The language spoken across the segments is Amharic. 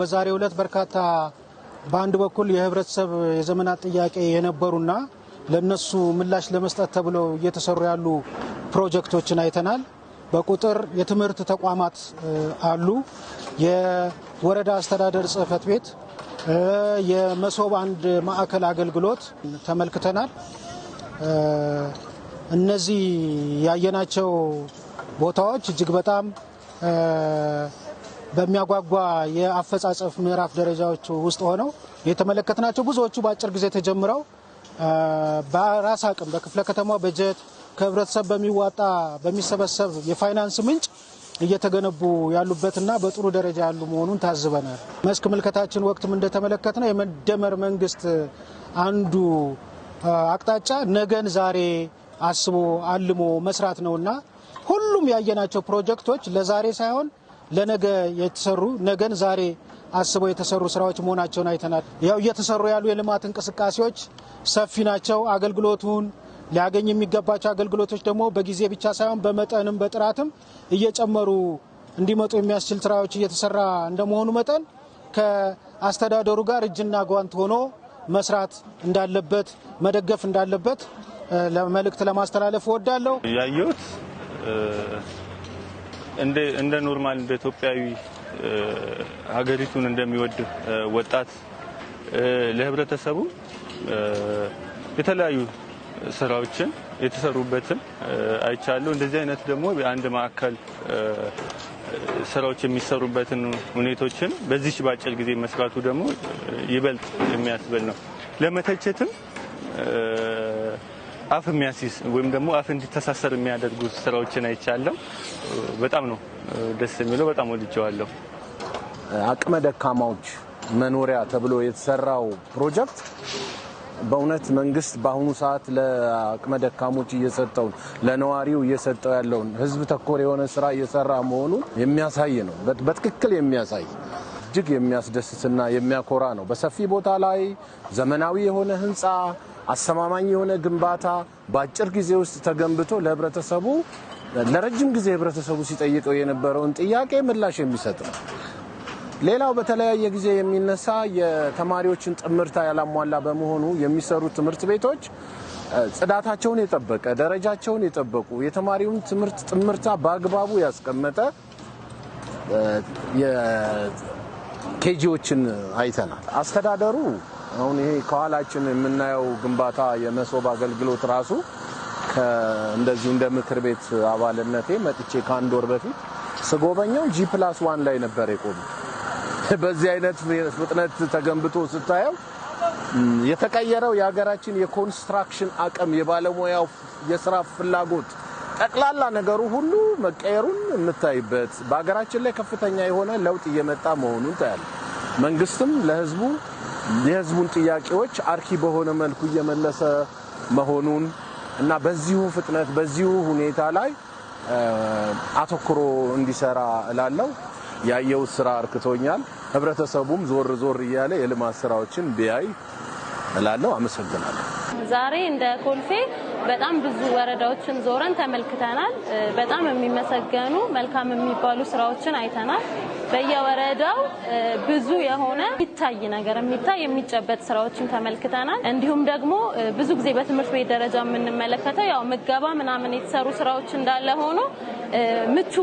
በዛሬው ዕለት በርካታ በአንድ በኩል የህብረተሰብ የዘመናት ጥያቄ የነበሩና ለነሱ ምላሽ ለመስጠት ተብለው እየተሰሩ ያሉ ፕሮጀክቶችን አይተናል። በቁጥር የትምህርት ተቋማት አሉ። የወረዳ አስተዳደር ጽሕፈት ቤት፣ የመሶብ አንድ ማዕከል አገልግሎት ተመልክተናል። እነዚህ ያየናቸው ቦታዎች እጅግ በጣም በሚያጓጓ የአፈጻጸፍ ምዕራፍ ደረጃዎች ውስጥ ሆነው የተመለከትናቸው፣ ብዙዎቹ በአጭር ጊዜ ተጀምረው በራስ አቅም በክፍለ ከተማ በጀት ከህብረተሰብ በሚዋጣ በሚሰበሰብ የፋይናንስ ምንጭ እየተገነቡ ያሉበትና በጥሩ ደረጃ ያሉ መሆኑን ታዝበናል። መስክ ምልከታችን ወቅትም እንደተመለከትነው የመደመር መንግስት አንዱ አቅጣጫ ነገን ዛሬ አስቦ አልሞ መስራት ነውና ሁሉም ያየናቸው ፕሮጀክቶች ለዛሬ ሳይሆን ለነገ የተሰሩ፣ ነገን ዛሬ አስበው የተሰሩ ስራዎች መሆናቸውን አይተናል። ያው እየተሰሩ ያሉ የልማት እንቅስቃሴዎች ሰፊ ናቸው። አገልግሎቱን ሊያገኝ የሚገባቸው አገልግሎቶች ደግሞ በጊዜ ብቻ ሳይሆን በመጠንም በጥራትም እየጨመሩ እንዲመጡ የሚያስችል ስራዎች እየተሰራ እንደመሆኑ መጠን ከአስተዳደሩ ጋር እጅና ጓንት ሆኖ መስራት እንዳለበት፣ መደገፍ እንዳለበት መልእክት ለማስተላለፍ እወዳለሁ። ያየሁት እንደ normal እንደ ኢትዮጵያዊ ሀገሪቱን እንደሚወድ ወጣት ለህብረተሰቡ የተለያዩ ስራዎችን የተሰሩበትን አይቻለሁ። እንደዚህ አይነት ደግሞ የአንድ ማዕከል ስራዎች የሚሰሩበትን ሁኔታዎችን በዚች ባጭር ጊዜ መስራቱ ደግሞ ይበልጥ የሚያስብል ነው። ለመተቸትም አፍ የሚያስይዝ ወይም ደግሞ አፍ እንዲተሳሰር የሚያደርጉ ስራዎችን አይቻለሁ። በጣም ነው ደስ የሚለው። በጣም ወድጀዋለሁ። አቅመ ደካማዎች መኖሪያ ተብሎ የተሰራው ፕሮጀክት በእውነት መንግስት በአሁኑ ሰዓት ለአቅመ ደካሞች እየሰጠውን፣ ለነዋሪው እየሰጠው ያለውን ህዝብ ተኮር የሆነ ስራ እየሰራ መሆኑን የሚያሳይ ነው። በትክክል የሚያሳይ እጅግ የሚያስደስትና የሚያኮራ ነው። በሰፊ ቦታ ላይ ዘመናዊ የሆነ ህንፃ፣ አስተማማኝ የሆነ ግንባታ በአጭር ጊዜ ውስጥ ተገንብቶ ለህብረተሰቡ ለረጅም ጊዜ ህብረተሰቡ ሲጠይቀው የነበረውን ጥያቄ ምላሽ የሚሰጥ ነው። ሌላው በተለያየ ጊዜ የሚነሳ የተማሪዎችን ጥምርታ ያላሟላ በመሆኑ የሚሰሩ ትምህርት ቤቶች ጽዳታቸውን የጠበቀ፣ ደረጃቸውን የጠበቁ፣ የተማሪውን ትምህርት ጥምርታ በአግባቡ ያስቀመጠ ኬጂዎችን አይተናል። አስተዳደሩ አሁን ይሄ ከኋላችን የምናየው ግንባታ የመሶብ አገልግሎት ራሱ እንደዚሁ እንደ ምክር ቤት አባልነቴ መጥቼ ከአንድ ወር በፊት ስጎበኘው G+1 ላይ ነበር የቆመው። በዚህ አይነት ፍጥነት ተገንብቶ ስታየው የተቀየረው የሀገራችን የኮንስትራክሽን አቅም፣ የባለሙያው የስራ ፍላጎት፣ ጠቅላላ ነገሩ ሁሉ መቀየሩን የምታይበት፣ በሀገራችን ላይ ከፍተኛ የሆነ ለውጥ እየመጣ መሆኑን ታያለ። መንግስትም ለህዝቡ የህዝቡን ጥያቄዎች አርኪ በሆነ መልኩ እየመለሰ መሆኑን እና በዚሁ ፍጥነት በዚሁ ሁኔታ ላይ አተኩሮ እንዲሰራ እላለሁ። ያየው ስራ አርክቶኛል። ህብረተሰቡም ዞር ዞር እያለ የልማት ስራዎችን ቢያይ እላለሁ። አመሰግናለሁ። ዛሬ እንደ ኮልፌ በጣም ብዙ ወረዳዎችን ዞረን ተመልክተናል። በጣም የሚመሰገኑ መልካም የሚባሉ ስራዎችን አይተናል። በየወረዳው ብዙ የሆነ የሚታይ ነገር፣ የሚታይ የሚጨበጥ ስራዎችን ተመልክተናል። እንዲሁም ደግሞ ብዙ ጊዜ በትምህርት ቤት ደረጃ የምንመለከተው ያው ምገባ ምናምን የተሰሩ ስራዎች እንዳለ ሆኖ ምቹ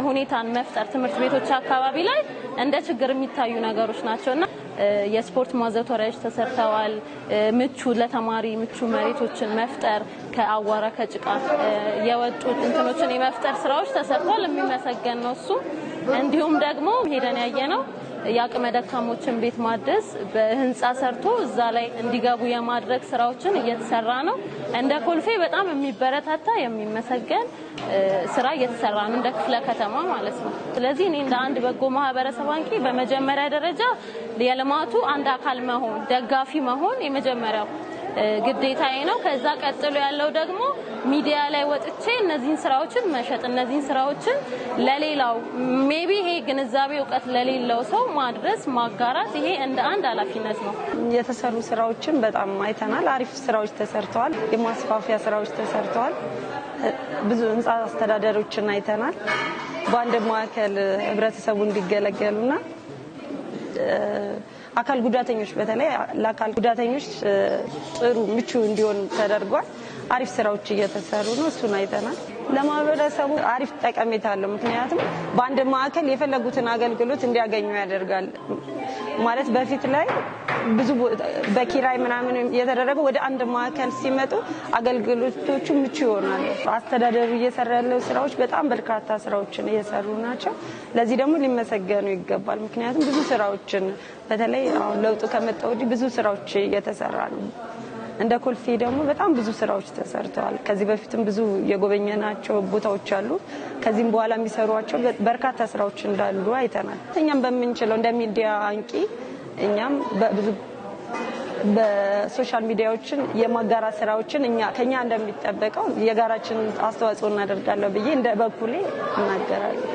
ሁኔታን መፍጠር ትምህርት ቤቶች አካባቢ ላይ እንደ ችግር የሚታዩ ነገሮች ናቸውና የስፖርት ማዘውተሪያዎች ተሰርተዋል። ምቹ ለተማሪ ምቹ መሬቶችን መፍጠር፣ ከአዋራ ከጭቃ የወጡ እንትኖችን የመፍጠር ስራዎች ተሰርተዋል። የሚመሰገን ነው እሱ። እንዲሁም ደግሞ ሄደን ያየነው የአቅመ ደካሞችን ቤት ማደስ፣ በህንፃ ሰርቶ እዛ ላይ እንዲገቡ የማድረግ ስራዎችን እየተሰራ ነው። እንደ ኮልፌ በጣም የሚበረታታ የሚመሰገን ስራ እየተሰራ ነው፣ እንደ ክፍለ ከተማ ማለት ነው። ስለዚህ እኔ እንደ አንድ በጎ ማህበረሰብ አንቂ በመጀመሪያ ደረጃ የልማቱ አንድ አካል መሆን፣ ደጋፊ መሆን የመጀመሪያው ግዴታዬ ነው። ከዛ ቀጥሎ ያለው ደግሞ ሚዲያ ላይ ወጥቼ እነዚህን ስራዎችን መሸጥ፣ እነዚህን ስራዎችን ለሌላው maybe ይሄ ግንዛቤ እውቀት ለሌለው ሰው ማድረስ፣ ማጋራት ይሄ እንደ አንድ ኃላፊነት ነው። የተሰሩ ስራዎችን በጣም አይተናል። አሪፍ ስራዎች ተሰርተዋል። የማስፋፊያ ስራዎች ተሰርተዋል። ብዙ ህንፃ አስተዳደሮችን አይተናል። በአንድ ማዕከል ህብረተሰቡ እንዲገለገሉና አካል ጉዳተኞች፣ በተለይ ለአካል ጉዳተኞች ጥሩ ምቹ እንዲሆን ተደርጓል። አሪፍ ስራዎች እየተሰሩ ነው። እሱን አይተናል። ለማህበረሰቡ አሪፍ ጠቀሜታ አለው። ምክንያቱም በአንድ ማዕከል የፈለጉትን አገልግሎት እንዲያገኙ ያደርጋል። ማለት በፊት ላይ ብዙ በኪራይ ምናምን የተደረገው ወደ አንድ ማዕከል ሲመጡ አገልግሎቶቹ ምቹ ይሆናሉ። አስተዳደሩ እየሰራ ያለው ስራዎች በጣም በርካታ ስራዎችን እየሰሩ ናቸው። ለዚህ ደግሞ ሊመሰገኑ ይገባል። ምክንያቱም ብዙ ስራዎችን፣ በተለይ አሁን ለውጡ ከመጣ ወዲህ ብዙ ስራዎች እየተሰራ ነው። እንደ ኮልፌ ደግሞ በጣም ብዙ ስራዎች ተሰርተዋል። ከዚህ በፊትም ብዙ የጎበኘናቸው ቦታዎች አሉ። ከዚህም በኋላ የሚሰሯቸው በርካታ ስራዎች እንዳሉ አይተናል። እኛም በምንችለው እንደ ሚዲያ አንቂ እኛም በብዙ በ social ሚዲያዎችን የማጋራት ስራዎችን እኛ ከኛ እንደሚጠበቀው የጋራችን አስተዋጽኦ እናደርጋለሁ ብዬ እንደ በኩሌ እናገራለሁ።